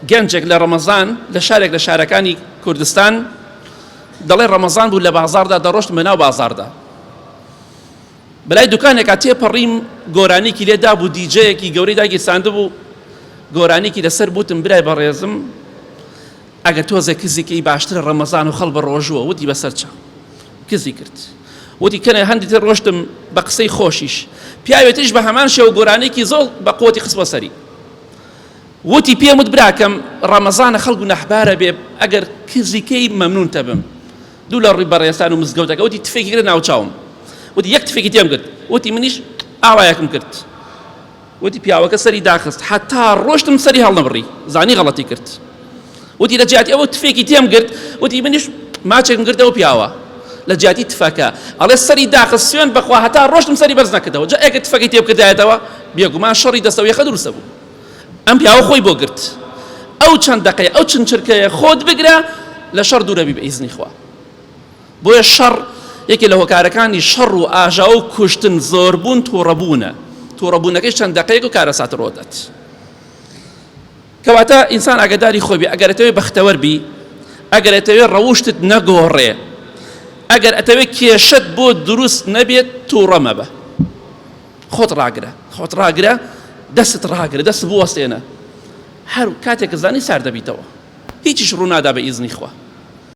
گەنجێک لە ڕەمەزان لە شارێک لە شارەکانی کوردستان دەڵێ ڕەمەزان بوو لە بازاڕدا دەڕۆشتم بە ناو بازاڕدا بەلای دوکانێکا تێپەڕیم گۆرانیکی لێ دابوو دیجەیەکی گەورەی داگیرساندبوو گۆرانیکی لەسەر بوتم برای بەڕێزم ئەگەر تۆزێک کزی کەی باشترە ڕەمەزان و خەڵ بە ڕۆژووە وتی بەسەر چاو کزی کرد وتی کەنێ هەندی تر ڕۆشتم بە قسەی خۆشیش پیاوێتیش بە هەمان شێوە گۆرانێکی زۆڵ بە قوتی خستمە سەری وتی پێم وت براکەم ڕەمەزانە خەڵک گوناحبارە بێ ئەگەر کزی کەی مەمنونتە بم دوو لە ڕووی بەڕێزان و مزگەوتەکە وتی تفێکی کرد ناوچاوم وتی یەک تفێکی تێم کرد وتی منیش ئاوایەکم کرد وتی پیاوەکە سەری داخست حتا ڕۆشتم سەری هەڵنەبڕی زانی غەڵەتی کرد وتی لە جیاتی ئەوە تفێکی تێم گرت وتی منیش ماچێکم گرتەوە پیاوە لە جیاتی تفەکە ئەڵێ سەری داخست سوێن بەخوا هەتا ڕۆشتم سەری بەرز نەکردەوە جا ئەگەر تفەکەی تێ بکردایەتەوە بێگومان شەڕی دەستەوە یەخە دروستە بوو ئەم پیاوە خۆی بۆ گرت ئەو چەند دەقەیە ئەو چەند چرکەیە خۆت بگرە لە شەڕ دوورەبی بە ئیزنی خوا بۆیە شەڕ یەکێ لە هۆکارەکانی شەڕ و ئاژاوە و کوشتن زۆربوون تووڕەبوونە تووڕەبوونەکەی چەند دەقەیەک و کارەسات ڕۆدەت کەواتە ئینسان ئاگداری خۆی بێ ئەگەر ئەتەوێ بەختەوەر بی ئەگەر ئەتەوێ ڕەوشتت نەگۆڕێ ئەگەر ئەتەوێ کێشەت بۆ دروست نەبێت تووڕە مەبە خۆت ڕاگرە خۆت ڕاگرە دەستت ڕاگرە دەست بوەستێنە هەر کاتێک زانی سار دەبیتەوە هیچیش ڕوونادا بە ئیزنی خوا.